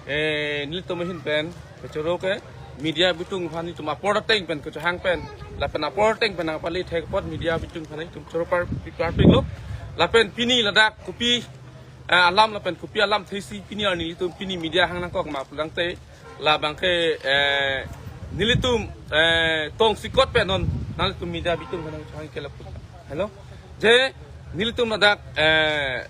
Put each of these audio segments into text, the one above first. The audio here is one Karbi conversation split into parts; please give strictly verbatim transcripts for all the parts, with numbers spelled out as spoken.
Eh, nelitum ahin pen, kechoro ke, media abitung aphan nelitum apor ateng pen, kechehang pen, lapen apor ateng pen nangpale thek apot media abitung aphan nelitum choro par, par pinglo, lapen pini ladak kopi, eh, alam lapen kopi alam thesi pini arni nelitum pini media hang nangkok ma pulangte, labang ke, eh, nelitum, eh, tongsekot pen non, nanglitum media abitung aphan nangkok ke lapu. Hello? Je, nelitum ladak, eh,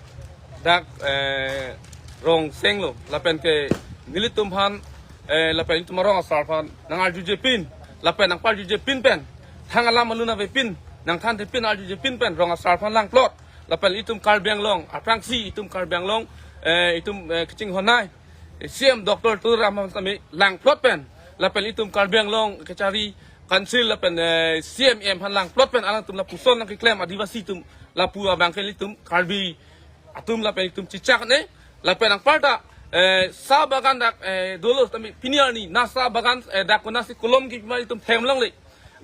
dak, eh, Rongsenglo, lapen ke nelitum aphan, eh, lapen nelitum arong asar aphan, nang arjuje pin, lapen nangparjuje pin pen, thang alam alun avepin, nangthanthe pin arjuje pin pen, rong asar aphan langplot, lapen itum Karbi Anglong, aphrangsi itum Karbi Anglong, eh, itum, eh, kachinghon-ai, eh, C M Doctor Tuliram aphan sitame langplot pen, lapen itum Karbi Anglong kachari council lapen, eh, C M M aphan langplot pen alangtum lapuson nangkeklem Adivasi atum lapu abang ke nelitum Karbi atum lapen itum chechak ne, lapen anparta, eh, sa bagan dak, eh, dolo tame pini arni, na sa bagan, eh, dak konatsi kolom kepima itum themlongle.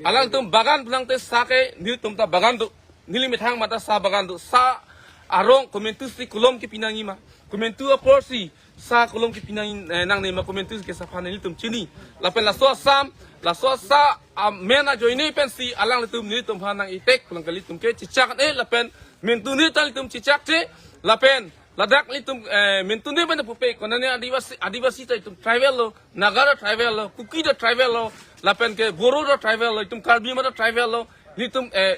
Alangtum bagan pulangte sa ke nelitum ta bagan do. Neli methang mata sa bagan do. Sa arong komantusi kolom kepi nangji ma, komantu aporsi sa kolom kepi nang, eh, nangne ma, komantu ke sa aphan nelitum chini. Lapen laso asam, laso sa amen ajoine pensi alanglitum nelitum aphan nang-etek pulang ke nelitum ke chechak ne, lapen mentune ta nelitum chechakche, lapen ladak nelitum, eh, mentune pen pupe, konane Adivasi, Adivasi ta itum tribal lo, Naga ta tribal lo, Kuki ta tribal lo, lapen ke Boro ta tribal lo, itum Karbi ma ta tribal lo, nelitum, eh,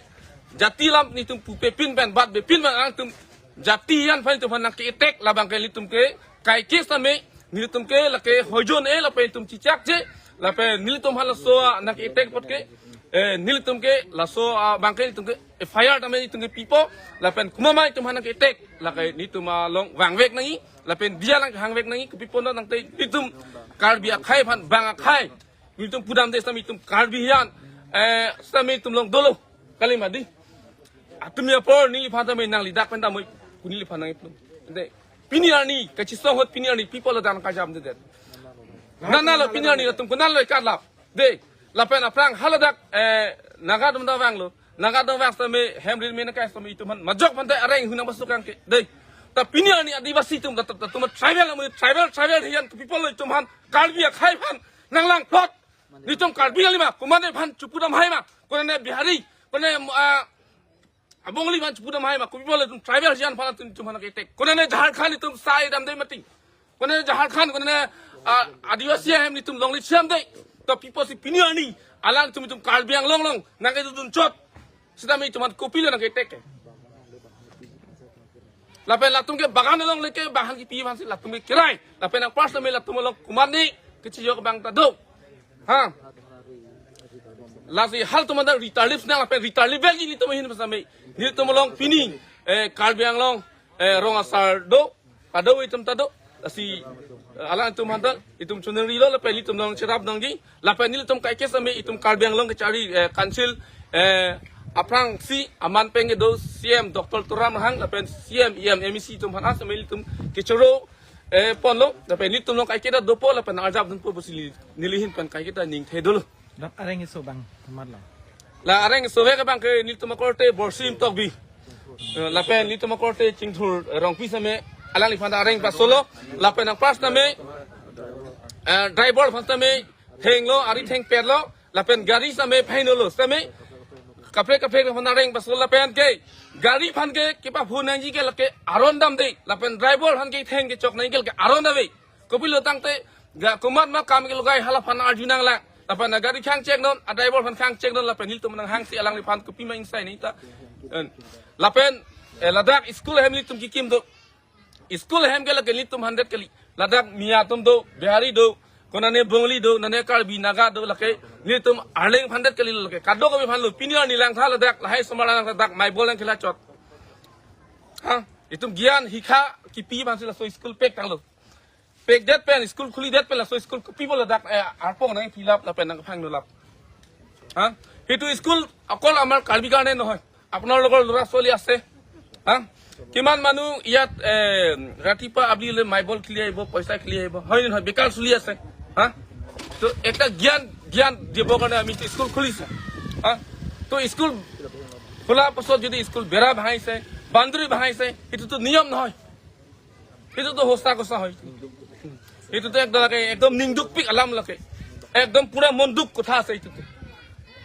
jati alam nelitum pupe pin pen, bat be pin pen, alangtum jati an aphan itum aphan nangke-etek, labang ke nelitum ke, kaike sitame, nelitum ke lake hoijon-e, lapen itum chechakche, lapen nelitum aphan laso nangke-etek apot ke, eh, nelitum ke laso, ah, abang ke nelitum ke F I R tame nelitum ke pipo, lapen komat ma itum aphan nangke-etek, lake nelitum along vangvek nangji, lapen dia nang hangvek nangji, kopi apot nangte nelitum Karbi akhei aphan bang akhei, nelitum pudamde sitame itum Karbi hian, eh, sitame itum along dolo, kali ma di. Atum apor neliphan tame nangli dak pen damoi, ku neliphan nang-iplum. De, pini arni, kachisong ahut pini arni, people lo dan kajam de det. Nana lo pini arni, latum konat lo ikat lap. De, lapen aphrang haladak, eh, Naga atum ta vanglo. Naga atum vang sitame, hem rin mena kai sitame itum aphan majok aphan te areng hunang basukang ke. De, ta pini arni Adivasi atum, ta, ta, ta, atum tribal, amu tribal, tribal hian ke people lo itum aphan, Karbi akhei aphan nang langplot. Nelitum Karbi kali ma, komatne aphan chepudam hai ma, konane Bihari, konane, ah, Bengali aphan chepudam hai ma, kopi apot itum tribal hian aphan itum, itum aphan nangke-etek. Konane Jharkhand itum sai damde mati. Konane Jharkhand, konane, ah, Adivasi ahem nelitum longle siam de. To people si pini arni, alangtum itum Karbi Anglong along nangkedodun chot. Sitame itum aphan kopilo nangke-etek ke. Lapen latum ke bagan along leke bagan kepi aphansi latum ke kerai. Lapen anpar sitame latum along komatne kechejok abang ta do. Ha? Lasi halatum anta retirement nang, lapen retirement bagi nelitum ahin sitame, nelitum along pini, eh, Karbi Anglong, eh, rong asar do, kadokave itum ta do. Lasi, eh, alangtum anta itum choningri lo, lapen nelitum along cherap nangji, lapen nelitum kaike sitame itum Karbi Anglong kachari, eh, council, eh, aphrangsi aman pen kedo C M Doctor Tuliram Ronghang, lapen C M, E M, M A C itum aphan sitame nelitum kechoro, eh, ponlo, lapen nelitum along kaike ta dopo, lapen arjap dunpo pusi neli ahin pen kaike ta ningthe dolo. Dak areng keso abang, komatlo? La areng keso abang ke nelitum akorte Borsim Tokbi. Eh, lapen nelitum akorte Chingthur, eh, Rongpi sitame, alangliphan ta areng pasolo, lapen anpar sitame, eh, driver aphan sitame, thenglo, ari thengpetlo, lapen gari sitame phainolo, sitame, kaprek kaprek aphan areng pasolo lapen ke, gari aphan ke, kepaphu nangji ke lake aron damde, lapen driver aphan ke theng kechok nangji ke lake aron dave. Kopilo tangte, ga komat ma kam kelogai hala aphan arju nanglang. Lapen agari khang chek non, adriver aphan khang chek non, lapen nelitum nanghangsi alangliphan kopima ingsai neta. En. Lapen, eh, ladak school ahem nelitum kekim do. School ahem ke lake nelitum aphan det kali. Ladak Miya atum do, Bihari do, konane Bengali do, nane Karbi Naga do, lake nelitum Arleng aphan det kali lake. Kadokave aphan lo, pini arni langtha ladak, lahai osomar lang ladak, maibol nangkhela chot. Ha? Itum gyan hikha kepi aphansi laso school pek tanglo. Pekdet pen, school খুলিdet pen laso school kopi apot ladak, eh, arpong nang fill up lapen nangphang nulap. হা? সেইটো স্কুল অকল আমাৰ কাৰ্বি কাৰণে নহয়, আপোনালোকৰ ল'ৰা ছোৱালী আছে। হা? কিমান মানুহ ইয়াত, এ, ৰাতিপুৱা আবেলি মাইবল খেলি আহিব, পইচা খেলি আহিব, হয় নে নহয়? বেকাৰ চলি আছে। হা? তো এটা জ্ঞান, জ্ঞান দিবৰ কাৰণে আমি স্কুল খুলিছে। হা? তো স্কুল খোলাৰ পাছত যদি স্কুল বেৰা ভাঙিছে, বাউণ্ডেৰী ভাঙিছে, সেইটোতো নিয়ম নহয়। এইটোতো সঁচা কথা হয়। Itu tu ekdom lake, ekdom ningdukpik alam lake. Ekdom pura monduk kotha ase itu tu.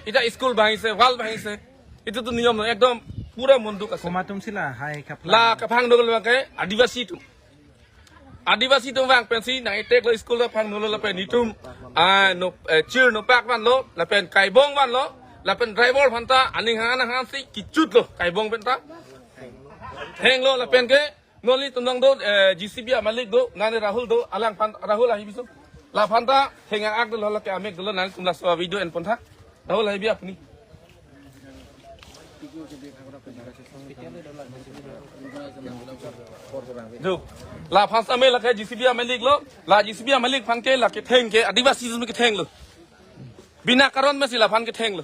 Ita school bangise, wall bangise. Itu tu niyom lo, ekdom pura monduk ase. Komat atum si lahai kap- La kaphang dolo lake Adivasi atum. Adivasi atum vang pensi nang-etek lo school kaphang dolo lapen itum, ah, no, eh, chir nopak van lo, lapen kaibong van lo, lapen driver aphanta aning han han si kichut lo kaibong penta. Heng lo lapen ke non nelitum along do, eh, J C B amalik do, nane Rahul do, alangphan Rahul ahi bisu. Laphanta heng ak dolo lake amek dolo nangtum laso video enpon tha. Rahul ahi bi apni. Jo. Laphan same lake J C B amalik lo, la J C B amalik aphan ke lake theng ke Adivasi atum ketheng lo. Bina karon mesi laphan ketheng lo.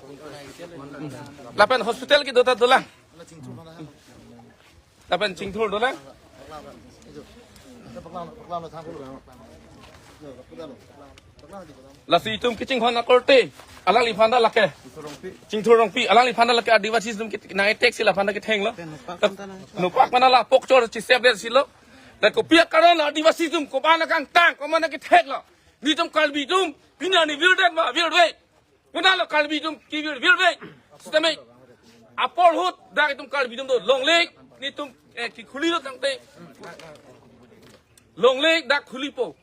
Lapen hospital kedo ta dolang. Lapen chingthur dolang. Lasi itum kachinghon akorte alangliphan ta lake. Chingthur Rongpi, alangliphan ta lake Adivasi atum ke nang-etek si laphan ta ketheng lo. Nopak mana la pokchor chisep det si lo. Dan kopi akaron Adivasi atum komat nangkangtang, komat nangkethek lo. Nelitum Karbi atum pini arni virdet ma virve. Konat lo Karbi atum kevir virve. Sitame apor ahut dak itum Karbi atum do longle nelitum, eh, kekhuli lo tangte. Longle dak khulipo.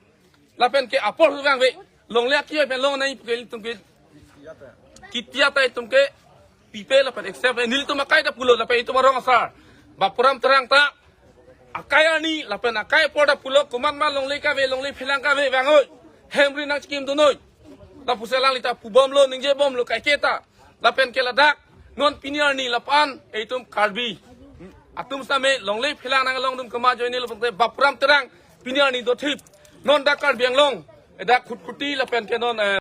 Lapen ke apor ahut vangve. Longle akio pen longnei ke itum ke. Kitia ta itum ke pipe lapen accept, eh, nelitum akai ta pulo lapen itum arong asar Bapuram Terang ta akai arni lapen akai apor ta pulo, komat ma longle kave, longle phelang kave vangoi. Hem ri nangchekimdunoi. Lapusi alangli ta pubomlo, ningjebomlo kaiketa. Lapen ke ladak non pini arni lapu-an itum Karbi atum same longle phelang nanglongdun komat ajoine lo pute Bapuram Terang pini arni dothip. Non dak Karbi Anglong, eh, dak Khutkuti lapen ke non, eh,